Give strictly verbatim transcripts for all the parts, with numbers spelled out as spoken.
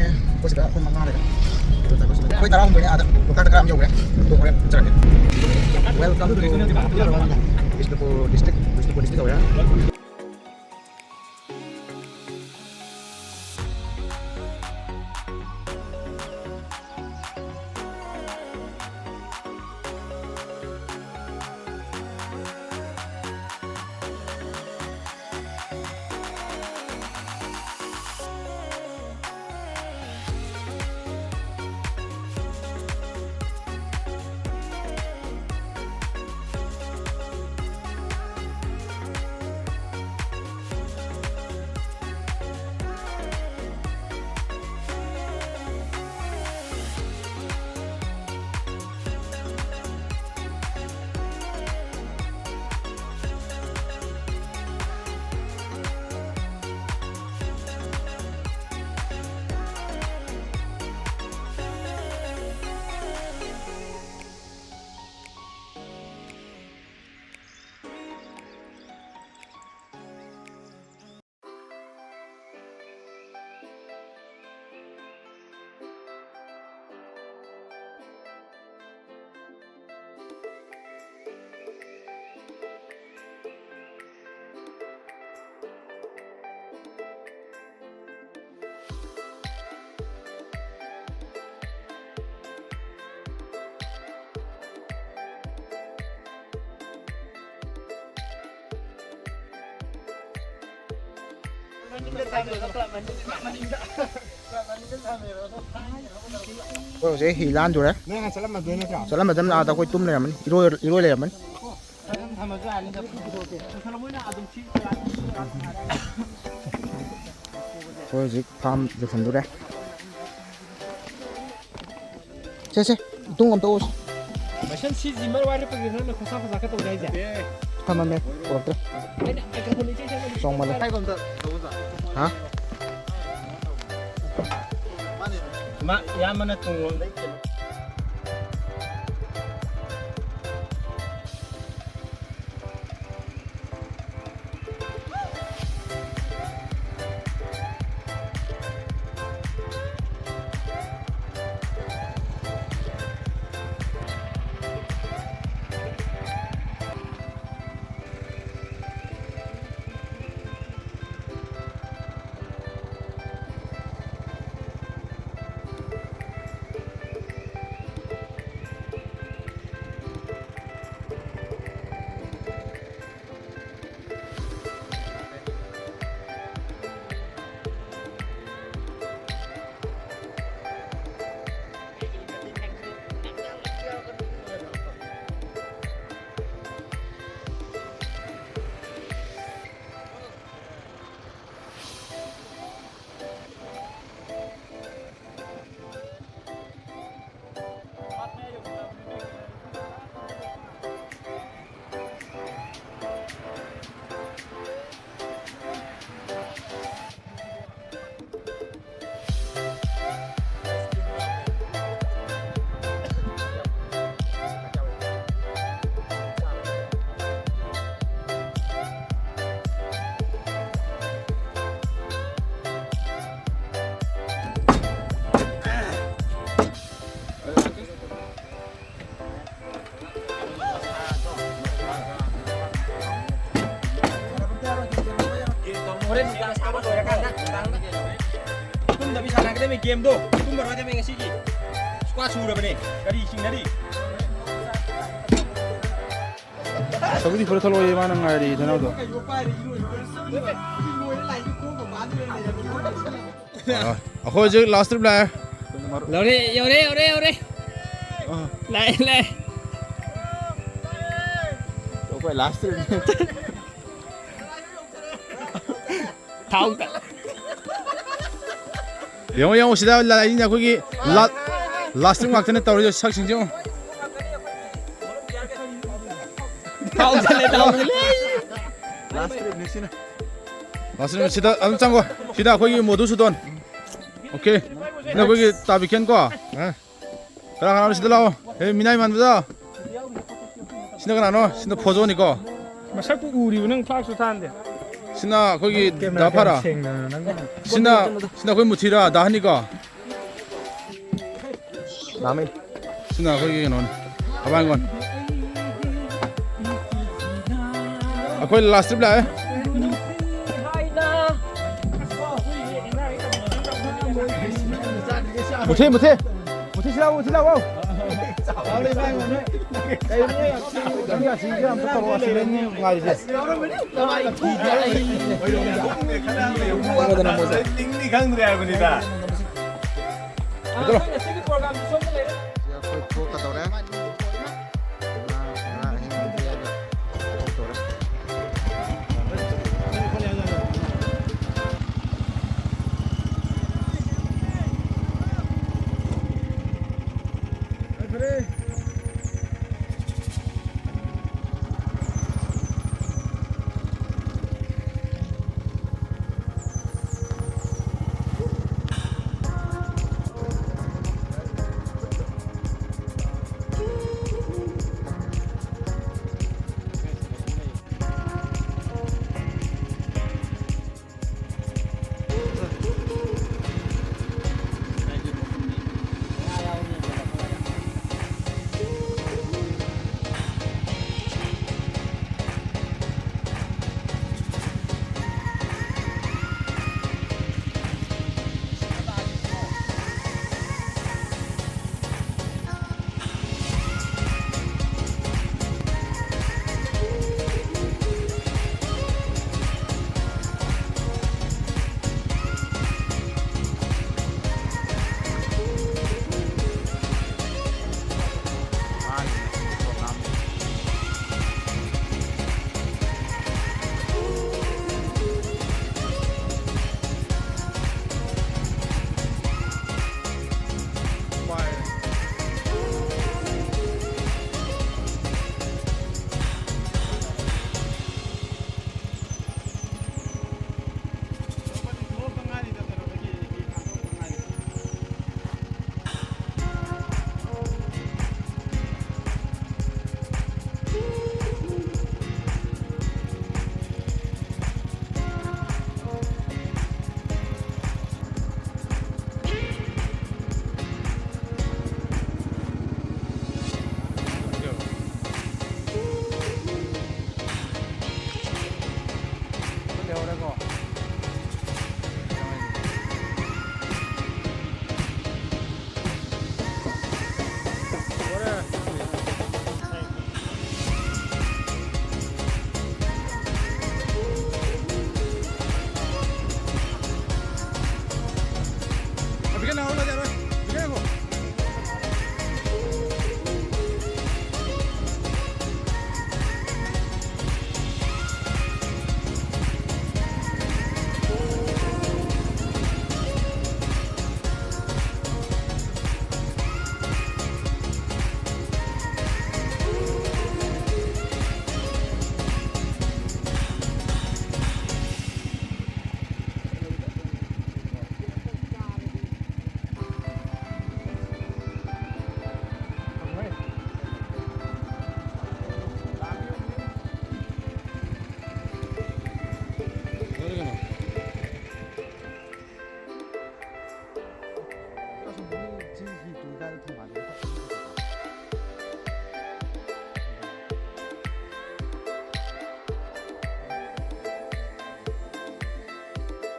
ꯑꯩꯈꯣꯏ ꯁꯤꯗ ꯑꯩꯈꯣꯏ ꯃꯉꯥ ꯂꯩꯔꯦ꯫ ꯑꯩꯈꯣꯏ ꯇꯔꯥꯍꯨꯝꯗꯣꯏꯅꯦ ꯑꯥꯗ꯫ ꯂꯣꯛꯇꯥꯛꯇ ꯀꯔꯥꯝ ꯌꯧꯔꯦ꯫ ꯑꯗꯣ ꯍꯣꯔꯦꯟ ꯆꯠꯂꯒꯦ꯫ Welcome to ꯕꯤꯁꯅꯨꯄꯨꯔ district ꯇꯧꯔꯦ꯫ ꯑꯩꯈꯣꯏ ꯍꯧꯖꯤꯛ ꯍꯤ ꯂꯥꯟꯗꯣꯔꯦ꯫ ꯅꯪ ꯍꯥꯟꯅ ꯆꯠꯂꯝꯃꯗꯣꯏ ꯅꯠꯇ꯭ꯔꯣ? ꯆꯠꯂꯝꯃꯗꯝꯅꯤ, ꯑꯥꯗ ꯑꯩꯈꯣꯏ ꯇꯨꯝ ꯂꯩꯔꯝꯃꯅꯤ, ꯏꯔꯣꯏ, ꯏꯔꯣꯏ ꯂꯩꯔꯝꯃꯅꯤ꯫ ꯑꯩꯈꯣꯏ ꯍꯧꯖꯤꯛ ꯐꯥꯝ ꯌꯧꯁꯟꯗꯣꯔꯦ꯫ ꯁꯦ, ꯁꯦ, ꯏꯇꯨꯡ ꯑꯝꯇ ꯎꯁꯤ꯫ ꯃꯁꯟ ꯁꯤꯖꯤ ꯃꯔꯨ ꯋꯥꯏꯔꯛꯄꯒꯤ ꯅꯪꯅ ꯈꯣꯔꯁꯥ ꯈꯣꯔꯁꯥ ꯈꯔ ꯇꯧꯔꯦ ꯍꯥꯏꯁꯦ? ꯊꯝꯃꯝꯃꯦ, ꯄꯨꯔꯛꯇ꯭ꯔꯦ꯫ ꯑꯩꯅ microphone ꯏꯆꯦ ꯆꯪꯕꯗ ꯆꯣꯡꯃꯜꯂꯦ꯫ ꯍꯥ? ꯃꯥ ꯏꯌꯥꯝꯕꯅ ꯇꯨꯡꯂꯣꯝꯗꯩ ꯀꯩꯅꯣ꯫ ꯍꯣꯔꯦꯟ ꯅꯨꯡꯗꯥꯡ ꯁꯥꯟꯅꯕ ꯂꯣꯏꯔꯀꯥꯟꯗ ꯅꯨꯡꯗꯥꯡꯗ ꯇꯨꯝꯗꯕꯤ ꯁꯥꯟꯅꯒꯗꯕꯅꯤ ꯒꯦꯝꯗꯣ꯫ ꯇꯨꯝꯃꯔꯣꯏꯗꯕꯅꯤ ꯉꯁꯤꯒꯤ꯫ ꯁ꯭ꯀ꯭ꯋꯥꯠ ꯁꯨꯔꯕꯅꯦ꯫ ꯀꯔꯤ ꯆꯤꯡꯅꯔꯤ? ꯁꯧꯒ꯭ꯔꯤ ꯄꯨꯔ ꯊꯣꯛꯂꯛꯑꯣꯌꯦ, ꯃꯥꯅ ꯉꯥꯏꯔꯤ ꯙꯅꯥꯎꯗꯣ꯫ ꯑ, ꯑꯩꯈꯣꯏ ꯍꯧꯖꯤꯛ ꯂꯥꯁ ꯇ꯭ꯔꯤꯞ ꯂꯥꯛꯑꯦ꯫ ꯌꯧꯔꯦ, ꯌꯧꯔꯦ, ꯌꯧꯔꯦ, ꯌꯧꯔꯦ꯫ ꯑ꯫ ꯂꯥꯛꯑꯦ, ꯂꯥꯛꯑꯦ꯫ ꯑꯩꯈꯣꯏ ꯂꯥꯁ ꯇ꯭ꯔꯤꯞ꯫ ꯊꯥꯎ ꯇ-, ꯌꯦꯡꯉꯣ, ꯌꯦꯡꯉꯣ, ꯁꯤꯗ ꯂꯥꯛꯏꯅꯦ ꯑꯩꯈꯣꯏꯒꯤ ꯂꯥ-, ꯂꯥꯁ ꯇ꯭ꯔꯤꯞ ꯉꯥꯛꯇꯅꯦ ꯇꯧꯔꯤꯁꯦ, ꯁꯛꯁꯤꯡꯁꯦ ꯌꯦꯡꯉꯣ꯫ ꯊꯥꯎ ꯆꯠꯂꯦ, ꯊꯥꯎ ꯆꯠꯂꯦ꯫ ꯂꯥꯁ ꯇ꯭ꯔꯤꯞꯅꯦ ꯁꯤꯅ꯫ ꯂꯥꯁ ꯇ꯭ꯔꯤꯞ ꯁꯤꯗ ꯑꯗꯨꯝ ꯆꯪꯉꯣ꯫ ꯁꯤꯗ ꯑꯩꯈꯣꯏꯒꯤ ꯃꯣꯙꯨꯁꯨꯗꯟ꯫ ꯑꯣꯀꯦ꯫ ꯁꯤꯗ ꯑꯩꯈꯣꯏꯒꯤ ꯇꯥꯕꯤꯈꯦꯟ ꯀꯣ꯫ ꯑ꯫ ꯀꯅꯥ ꯀꯅꯥꯅꯣ ꯁꯤꯗ ꯂꯥꯛꯑꯣ꯫ ꯍꯦ, ꯃꯤꯅꯥꯏ ꯃꯥꯟꯕꯗꯣ꯫ ꯁꯤꯅ ꯀꯅꯥꯅꯣ? ꯁꯤꯅ ꯐꯣꯖꯣꯅꯤꯀꯣ꯫ ꯃꯁꯛꯄꯨ ꯎꯔꯤꯕ ꯅꯪ ꯐ꯭ꯂꯥꯛꯁꯁꯨ ꯊꯥꯟꯗꯦ꯫ ꯁꯤꯅ ꯑꯩꯈꯣꯏꯒꯤ ꯀꯦꯃꯦꯔꯥ ꯗꯥ ꯐꯥꯔꯥ꯫ ꯀꯌꯥꯝ ꯁꯦꯡꯗꯅꯣ ꯅꯪ? ꯁꯤꯅ, ꯁꯤꯅ ꯑꯩꯈꯣꯏ ꯃꯨꯊꯤꯔꯥ ꯗꯥꯍꯟꯅꯤꯀꯣ꯫ ꯁꯤꯅ ꯑꯩꯈꯣꯏꯒꯤ ꯀꯩꯅꯣꯅꯤ꯫ ꯑꯕꯥꯡꯒꯣꯟ꯫ ꯑꯩꯈꯣꯏ ꯂꯥꯁ ꯇ꯭ꯔꯤꯞ ꯂꯥꯛꯑꯦ꯫ ꯃꯨꯊꯤ, ꯃꯨꯊꯤ꯫ ꯃꯨꯊꯤ ꯁꯤ ꯂꯥꯛꯑꯣ, ꯃꯨꯊꯤ ꯂꯥꯛꯑꯣ꯫ ꯀꯩꯅꯣ, ꯒꯥꯔꯤ ꯑꯁꯤꯒ ꯑꯝꯇ ꯇꯧꯔꯛꯑꯣ, ꯑꯁꯤꯗꯅꯦ ꯉꯥꯏꯔꯤꯁꯦ꯫ ꯇꯤꯡꯅꯤ ꯈꯪꯗ꯭ꯔꯦ ꯍꯥꯏꯕꯅꯤꯗ꯫ ꯑꯩꯈꯣꯏ ꯊꯣꯛꯀꯗꯧꯔꯦ꯫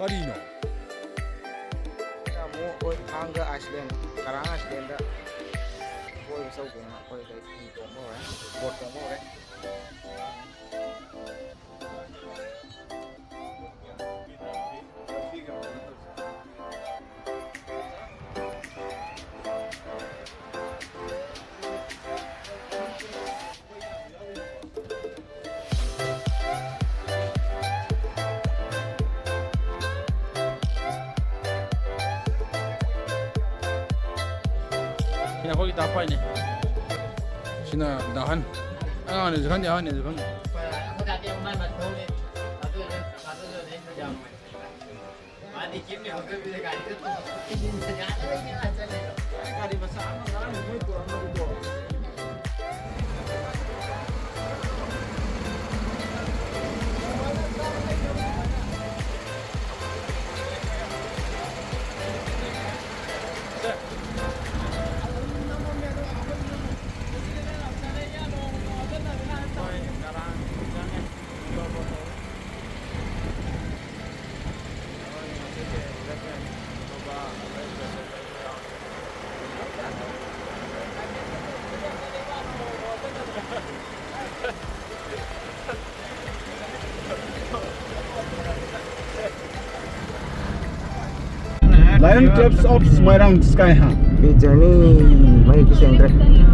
ꯀꯔꯤꯅꯣ? ꯑꯃꯨꯛ ꯑꯩꯈꯣꯏ ꯊꯥꯡꯒ ꯑꯥꯏꯁꯂꯦꯟ, ꯀꯔꯥꯡ ꯑꯥꯏꯁꯂꯦꯟꯗ ꯀꯣꯏꯕ ꯆꯧꯒꯦꯅ ꯑꯩꯈꯣꯏ ꯍꯤ ꯇꯣꯡꯕ ꯍꯧꯔꯦ, ꯕꯣꯠ ꯇꯣꯡꯕ ꯍꯧꯔꯦ꯫ ꯁꯤꯅ ꯑꯩꯈꯣꯏꯒꯤ ꯇꯥꯄꯥꯏꯅꯦ꯫ ꯁꯤꯅ ꯗꯥꯍꯟ꯫ ꯑꯉꯥꯡꯅꯤꯁꯨ ꯈꯪꯗꯦ, ꯑꯍꯟꯅꯤꯁꯨ ꯈꯪꯗꯦ꯫ Lion Caves of Moirang Sky, ha. Journey ꯃꯍꯤꯛꯇꯤ ꯁꯦꯡꯗ꯭ꯔꯦ꯫